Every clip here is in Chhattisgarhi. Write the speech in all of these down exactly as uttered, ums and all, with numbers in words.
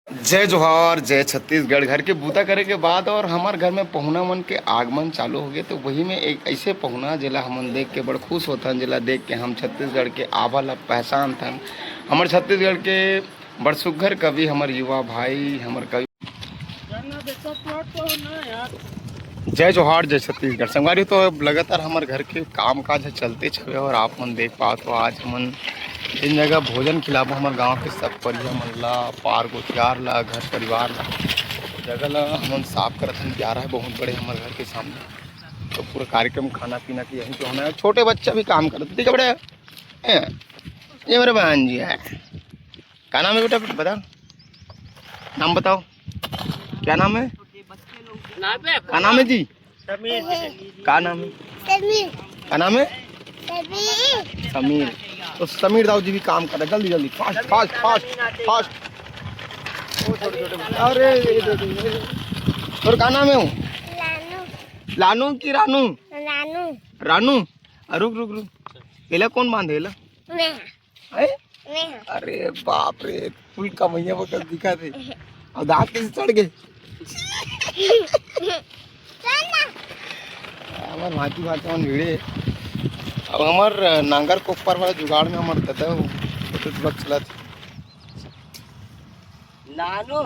जय जोहार, जय छत्तीसगढ़। घर के बूता करे के बाद और हमर घर में पहुना मन के आगमन चालू हो गए, तो वही में एक ऐसे पहुना, जेला हमन देख के बड़ खुश होथन, जेला देख के हम छत्तीसगढ़ के आभा ला पहचानथन। हमर छत्तीसगढ़ के बड़ सुग्घर कवि, हमर युवा भाई, हमर कवि। जय जोहार, जय छत्तीसगढ़। संगवारी, तो अब लगातार हमर घर के काम काज ह चलते हवे और आप मन देख पात हो, आज हमन जिन जगह भोजन खिलाबो हमर गांव के सब परिया मन ला, पार गोठियार ला, घर परिवार ला, जगह ला हमन साफ करत हन। प्यारा है बहुत बड़े हमर घर के सामने, तो पूरा कार्यक्रम खाना पीना के यहीं पे होना है। छोटे बच्चा भी काम करत, ठीक है बड़े? हैं? ये मेरे बहन जी है। का नाम है बेटा, बता, नाम बताओ, क्या नाम है? का नाम है जी? का नाम है? समीर। का नाम है? समीर। तो समीर दाऊ जी भी काम कर रहे, जल्दी जल्दी, फास्ट फास्ट फास्ट फास्ट। अरे, ये दे दो, ये दे दो। और का नाम है वो? लानू। लानू की रानू? रानू। रानू। आ, रुक रुक रुक, एला कौन बांधे एला? मैं। हैं? मैं। अरे बाप रे, फुल कमैया बकल दिखा थे। अब दांत कैसे चढ़ गए? हमर भांति भांति मन भिड़े। अब हमर नांगर कोपर वाला जुगाड़ में हमर ददा वो फोटो ट्रक चलत। नानू।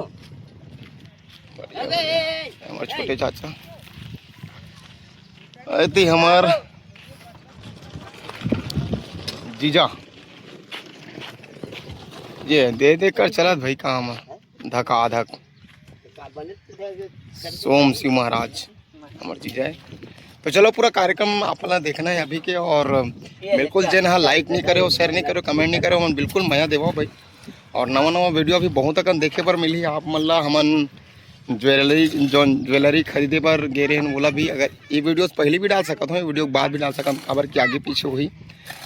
बढ़िया, अरे, बढ़िया। हमर छोटे चाचा। अति हमर जीजा। ये दे दे कर चलत भाई काम धका धक। सोम शिव महाराज हमर जीजा है। तो चलो, पूरा कार्यक्रम आप ला देखना है अभी के, और बिल्कुल जेन हा लाइक नहीं करे हो, शेयर नहीं करे हो, कमेंट नहीं करे हो, मन बिल्कुल मया देवा भाई। और नवा नवा वीडियो अभी बहुत अकन देखे बर मिलही आप मन ला। हमन ज्वेलरी, जो ज्वेलरी खरीदे बर गे रहेन, ओला भी, अगर ये वीडियोस पहले भी डाल सकत हो, ये वीडियो के बाद भी डाल सकत हो, काबर कि आगे पीछे होही,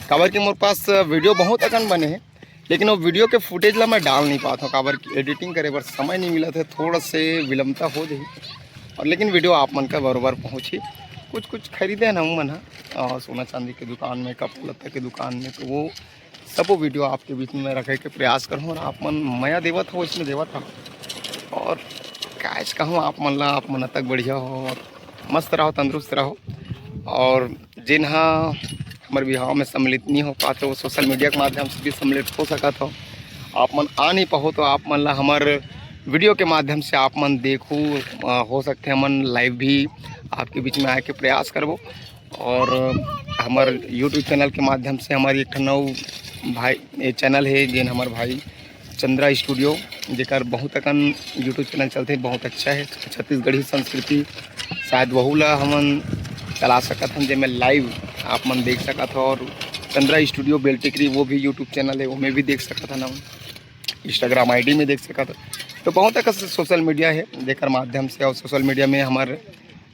काबर कि मोर पास वीडियो बहुत अकन बने हैं, लेकिन वो वीडियो के फुटेज ला मैं डाल नहीं पाता हूँ, काबर कि एडिटिंग करे बर समय नहीं मिलत है, थोड़ा से विलंबता हो जाही। और लेकिन वीडियो आप मन का बरोबर पहुँची। कुछ कुछ खरीदे ना मन ह, अ, सोना चांदी के दुकान में, कपड़ा लत्ता के दुकान में, तो वो सबो वीडियो आपके बीच में रखे के प्रयास करहूँ और आप मन मया देवत हो, इसमें देवत हो। और कायच कहूँ, आप मन ला, आप मन तक बढ़िया हो, मस्त रहो, तंदुरुस्त रहो। और जिन हा हमर बिहाव में सम्मिलित नहीं हो पाते, वो सोशल मीडिया के माध्यम से भी सम्मिलित हो सकत हो। आप मन आ नहीं पाहो तो आप मन ला हमर वीडियो के माध्यम से आप मन देखो, अ, हो सकते हमन लाइव भी आपके बीच में आए के प्रयास करबो। और हमर यूट्यूब चैनल के माध्यम से हमर एक ठन अउ भाई, ये चैनल है जेन हमर भाई चंद्रा स्टूडियो, जेकर बहुत अकन यूट्यूब चैनल चलथे, बहुत अच्छा है। छत्तीसगढ़ी संस्कृति शायद वहू ला हमन चला सकत हन, जेमे लाइव आप मन देख सकत हो। और चंद्रा स्टूडियो बेलटिकरी, वो भी यूट्यूब चैनल है, ओमे भी देख सकत हन हम, इंस्टाग्राम आईडी में देख सकत हो। तो बहुत अकन सोशल मीडिया है, जेकर माध्यम से, और सोशल मीडिया में हमर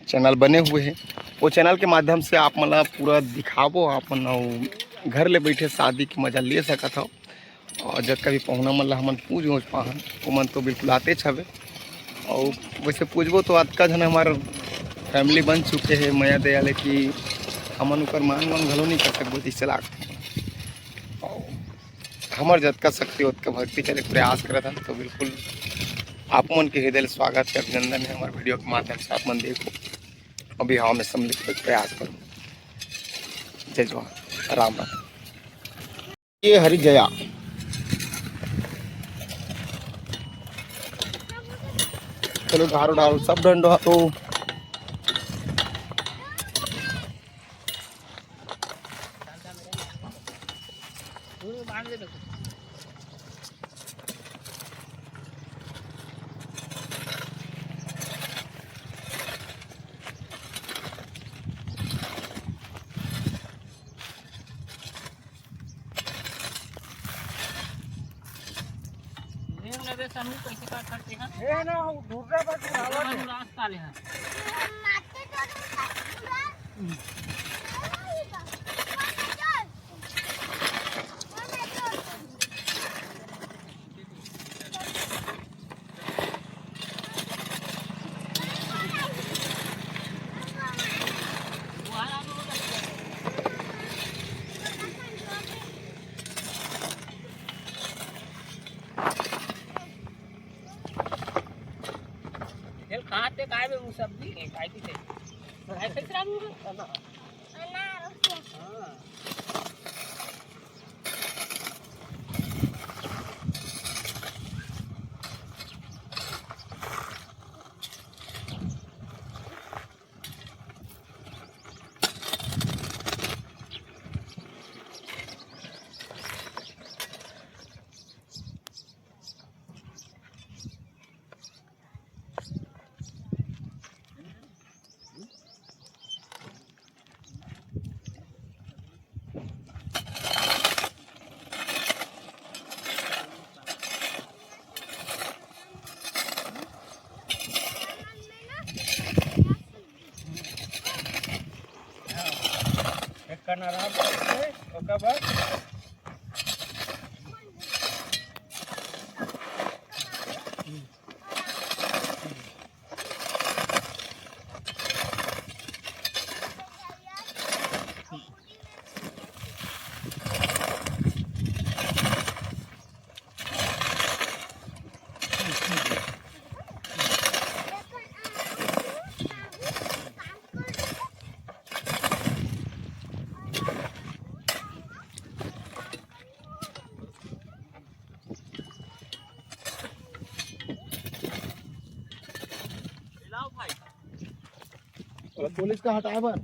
चैनल बने हुए हैं, वो चैनल के माध्यम से आप मन ला पूरा दिखाबो, आप मन अउ घर ले बैठे शादी के मजा ले सकत हो। और जतका भी पहुना मन ला हमन पूज उज पाहन, ओमन तो बिल्कुल आतेच हवे। और वैसे पूजबो तो अतका झन हमार फैमिली बन चुके हैं मया दया ले कि हमन ओकर मान वान घलो नहीं कर सकबो, जैसे लागथे। और हमर जतका शक्ति ओतका भक्ति करे के प्रयास करत हन, तो बिल्कुल आप मन के हृदय ले स्वागत है, अभिनंदन है। हमारे वीडियो के माध्यम से आप मन देखो, अभी हवा में सम्मिलित होके प्रयास करो। जय जवान, राम राम। ये हरि जया। चलो, ढारो ढारो सब डंडो हाथो। देख लेबे समीर, कैसे काट सकते हैं। ए ना, वो ढूंढ रहा था, तू आवाज है। रास्ता ले है। कहाँ ते काय में वो सब्जी है, काय की थे? काय कैसे राम? हाँ। एक कन आराम करके, ओकर बाद पुलिस का हटाए बर।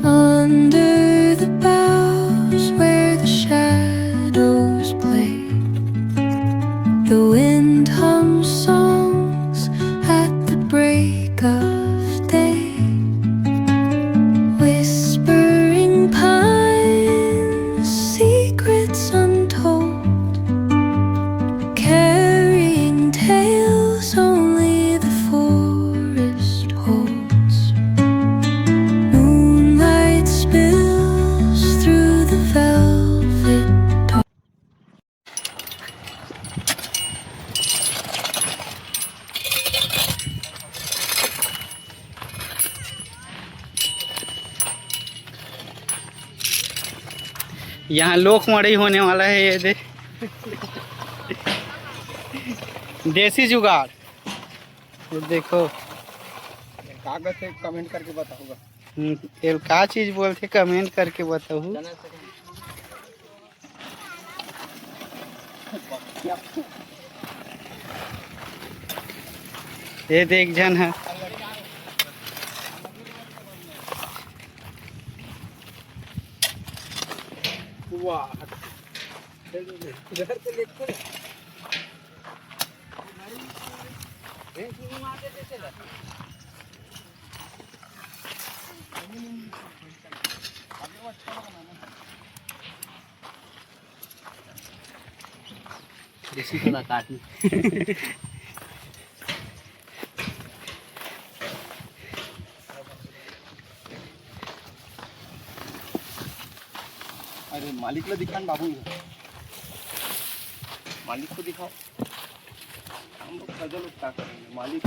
Under the boughs where the shadows play, the wind hums songs at the break of day. Whispering pines, secrets untold, carrying tales only the forest holds. Moonlight spills through the velvet dark. यहाँ लोक मड़ई होने वाला है, ये दे। देसी जुगाड़। ये देखो। कागज से कमेंट करके बताऊंगा। हम्म, एल का चीज बोलथे, कमेंट करके बताहू। ये देख झन है। वाह। इधर से लेके देसी थोड़ा काटू। अरे मालिक ला दिखा न बाबू, मालिक को दिखाओ। हम लोग सजल लोग क्या करेंगे, मालिक।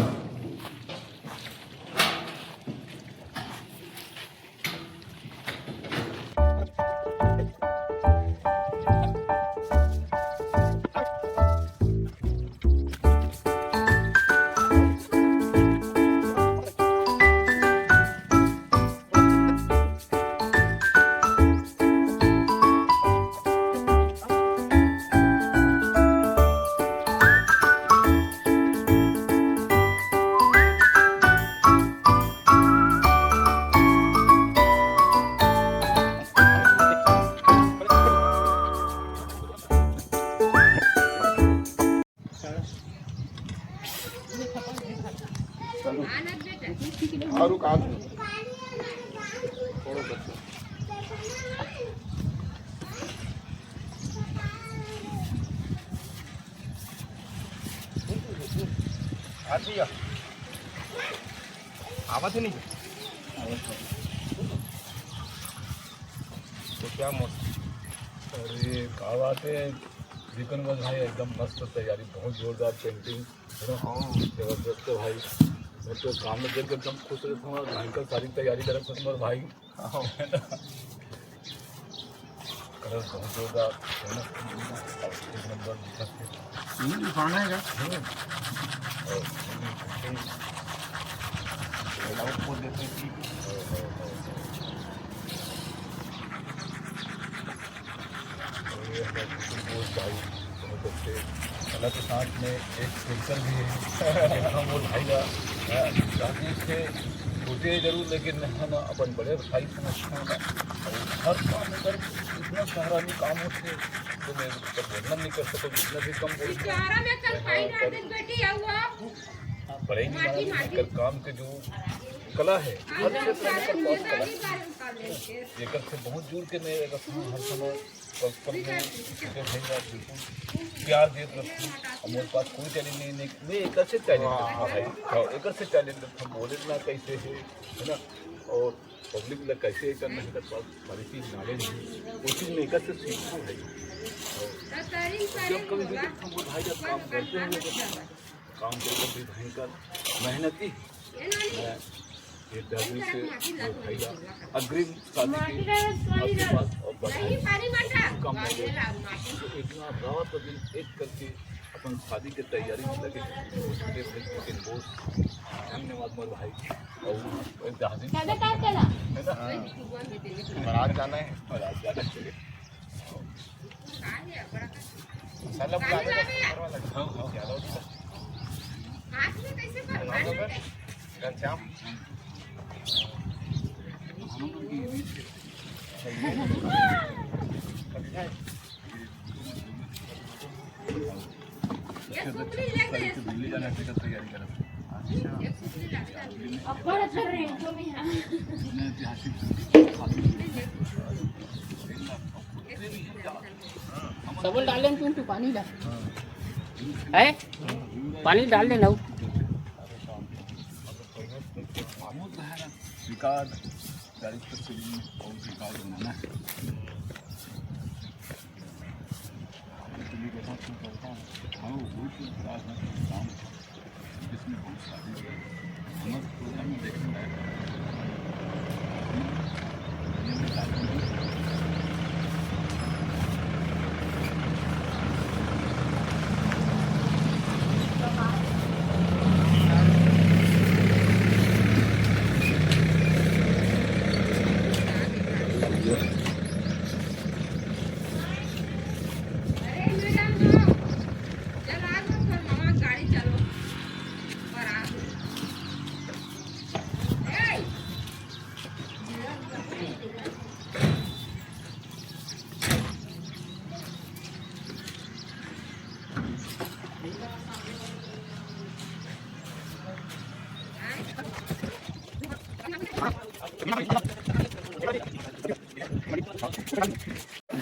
और का? आ भैया, आवत है नहीं? तो क्या मौसम? अरे, का बात है? विपिन भाई, एकदम मस्त तैयारी, बहुत जोरदार पेंटिंग, है ना? जबरदस्त है भाई। मैं तो काम में देख के एकदम खुश रहता हूँ, भयंकर सारी तैयारी करत हूँ तुम्हारे भाई। कलर बहुत जोरदार, है ना? एक नंबर दिखत है। हम्म, दिखाना है क्या? हम्म। और ये लाउड को देते हैं कि और ये हमारे बिल्कुल दोस्त भाई, बहुत अच्छे। कला के साथ में एक पेंटर भी है। हम वो भाई का, अ, राजेश से छोटे जरूर, लेकिन है ना, अपन बड़े भाई समझते हैं ना। और हर काम में अगर इतना शहरानी काम होते, तो मैं तो वर्णन नहीं कर सकता, जितना भी कम बोल। शहरा में कल पानी डाल दे बेटी, आओ। बड़े ही माटी, माटी। कर काम के जो कला है, हर क्षेत्र में कर बहुत कला है। एकर से बहुत जुड़ के मैं एकर से हर समय कल, कल मैं, ठीक है भैया, बिल्कुल प्यार देत रखूँ। और मोर पास कोई टैलेंट नहीं, नहीं, नहीं, एकर से टैलेंट रखूँ भाई। हाँ, एकर से टैलेंट रखूँ, बोले ना कैसे है, है ना? और पब्लिक ला कैसे करना है, एकर पास सारी चीज नॉलेज है, वो चीज मैं एकर से सीखूँ भाई। और जब कभी भी देखता हूँ, भाई, जब काम करते हैं, काम के ऊपर भी भयंकर मेहनती। मैं ये डरने से मैं भाई ला अग्रिम शादी के आशीर्वाद और बधाई। कम हो गया। तो इतना रात और दिन एक करके अपन शादी के तैयारी में लगे हैं। छोटे भाई के लिए बहुत धन्यवाद मोर भाई। और एक दादी दादा का कला? है ना? बारात जाना है। बारात जाना है। साला बुला ले, ऊपर वाला। हाँ, हाँ। हाथ में कैसे पकड़ रहे हैं? घनश्याम। ये सुपली लेके, ये सुपली। दिल्ली जाने की तैयारी कर रहा हूँ। अच्छा। ये सुपली लेके। अब्बड़ अच्छा रेंजो में है। इतने ऐतिहासिक साबुन डाल लेन पिंटू, पानी ला। है? पानी डाल लेन। रिकॉर्ड, डायरेक्टर से भी और रिकॉर्ड बनाना है। हाँ, वही तो विकास में काम, जिसमें बहुत सारी है। हमारे प्रोग्राम में देखने लायक है।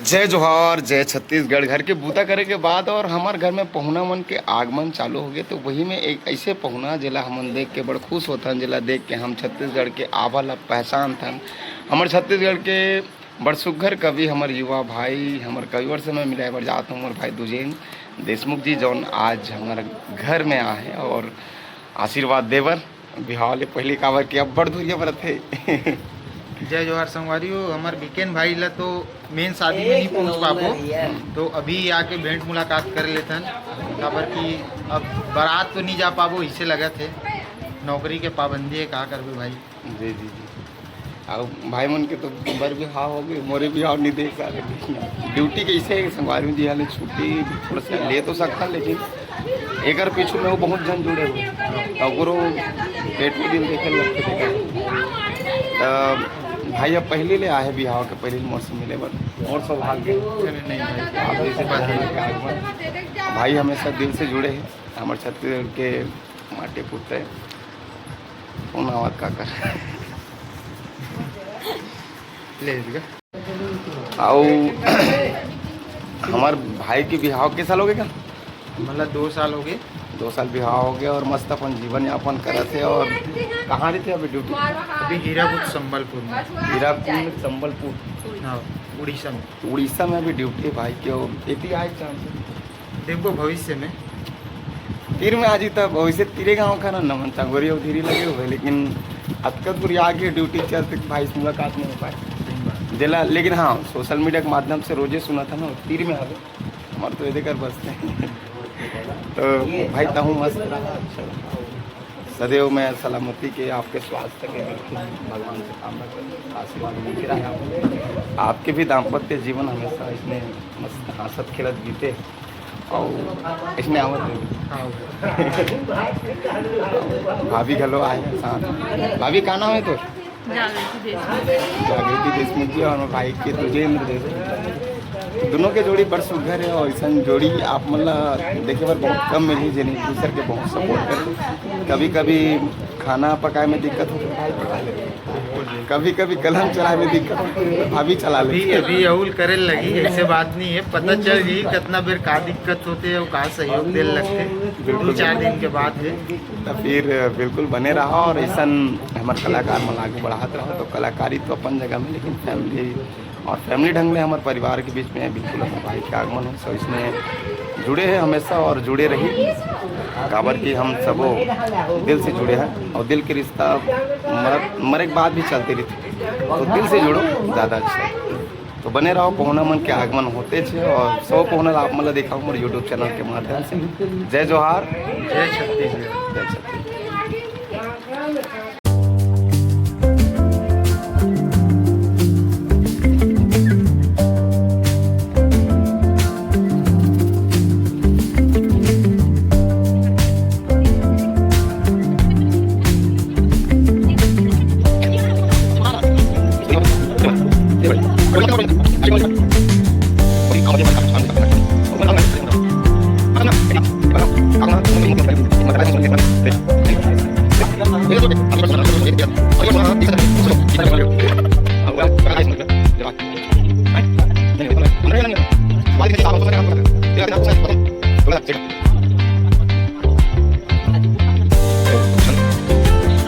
जय जोहार, जय छत्तीसगढ़। घर के बूता करे के बाद और हमर घर में पहुना मन के आगमन चालू हो गए, तो वही में एक ऐसे पहुना, जेला हमन देख के बड़ खुश होथन, जेला देख के हम छत्तीसगढ़ के आभा ला पहचानथन। हमर छत्तीसगढ़ के बड़ सुग्घर कवि, हमर युवा भाई, हमर कविवर से मैं मिलाए बर जात हूँ, हमर भाई दुजेन देशमुख जी, जौन आज हमर घर में आहे और आशीर्वाद देबर। बिहाव ले पहिली काबर कि अब्बड़ दूरिया पर रथे। जय जोहार संगवारी हो, हमर बिकेन भाई ला तो मेन शादी में नहीं पहुंच पाबो, तो अभी आके भेंट मुलाकात कर लेथन, काबर कि अब बारात तो नहीं जा पाबो, इसे लगत है, नौकरी के पाबंदी है, का करबे भाई। जी, जी, जी। अउ भाई मन के तो बर बिहाव हो गए, मोरे बिहाव नहीं देख पाए। ड्यूटी कैसे है संगवारी जी, हाले छुट्टी थोड़ा सा ले तो सकता, लेकिन एकर पीछू में वो बहुत झन जुड़े हुए, तो ओकरो पेट में दिन देखे लगते देखे। तो भाई अब पहले ले आए बिहाव के, पहले मोर से मिले बर, मोर सौभाग्य। नहीं, नहीं भाई। आप जैसे बात है। भाई हमेशा दिल से जुड़े हैं, हमारे छत्तीसगढ़ के माटी पुत्र है। कौन आवत का कर? ले इसका। अउ हमार भाई के बिहाव के साल हो गए का? मतलब दो साल हो गए। दो साल बिहाव हो गया और मस्त अपन जीवन यापन करत है। और कहाँ रहते अभी ड्यूटी? अभी हीराकुद संबलपुर में। हीराकुद संबलपुर। हाँ, उड़ीसा में। उड़ीसा में अभी ड्यूटी है भाई के, और एती आए चांस। देखबो भविष्य में। तीर में आज ही तब वैसे तीरे गांव का ना नमन चांगोरी अउ धीरी लगे हुए, लेकिन अतका दूर आके ड्यूटी चलते भाई से मुलाकात नहीं हो पाए। जेला, लेकिन हाँ, सोशल मीडिया के माध्यम से रोजे सुना था ना, तीर में आवे, हमारे तो ये देकर बसते हैं। तो भाई, तहूँ मस्त रहा। सदैव मैं सलामती के, आपके स्वास्थ्य के बिल्कुल भगवान से कामना करूँ, आशीर्वाद मिलते रहे आपको। आपके भी दाम्पत्य जीवन हमेशा इसमें मस्त हंसत खेलत बीते और इसमें आवत रहे। हाँ। भाभी घलो आए हैं साथ। भाभी, का नाम है तो? जागृति देशमुख। जागृति देशमुख जी और भाई के तुजेंद्र देशमुख। दोनों के जोड़ी बड़ सुघर है और ऐसा जोड़ी आप मन ला देखे बर बहुत कम मिली, जेन एक दूसर के बहुत सपोर्ट करे। कभी कभी खाना पकाए में दिक्कत होती है, भाई पका लेते हैं। कभी कभी कलम चलाए में दिक्कत होती है, भाभी चला अभी लेते हैं। अभी अहुल करे लगी, ऐसे बात नहीं है, पता चल गई कितना बेर का दिक्कत होते है, का सहयोग दे लगते। बिल्कुल। दो चार दिन के बाद है। तो फिर बिल्कुल बने रहा और ऐसा हमारे कलाकार मन आगे बढ़ाते रहो। तो कलाकारी तो अपन जगह में, लेकिन फैमिली और फैमिली ढंग ले हमारे परिवार के बीच में बिल्कुल हमारे भाई के आगमन हो, सो इसमें जुड़े हैं हमेशा और जुड़े रही, काबर कि हम सबो दिल से जुड़े हैं और दिल के रिश्ता मर, मरे के बाद भी चलते रहिथे। तो दिल से जुड़ो, ज़्यादा अच्छा। तो बने रहो, पहुना मन के आगमन होते छे और सब पहुना ला आप मन ला दिखाओ मोर YouTube चैनल के माध्यम से। जय जोहार। जय छत्तीसगढ़। जय छत्तीसगढ़।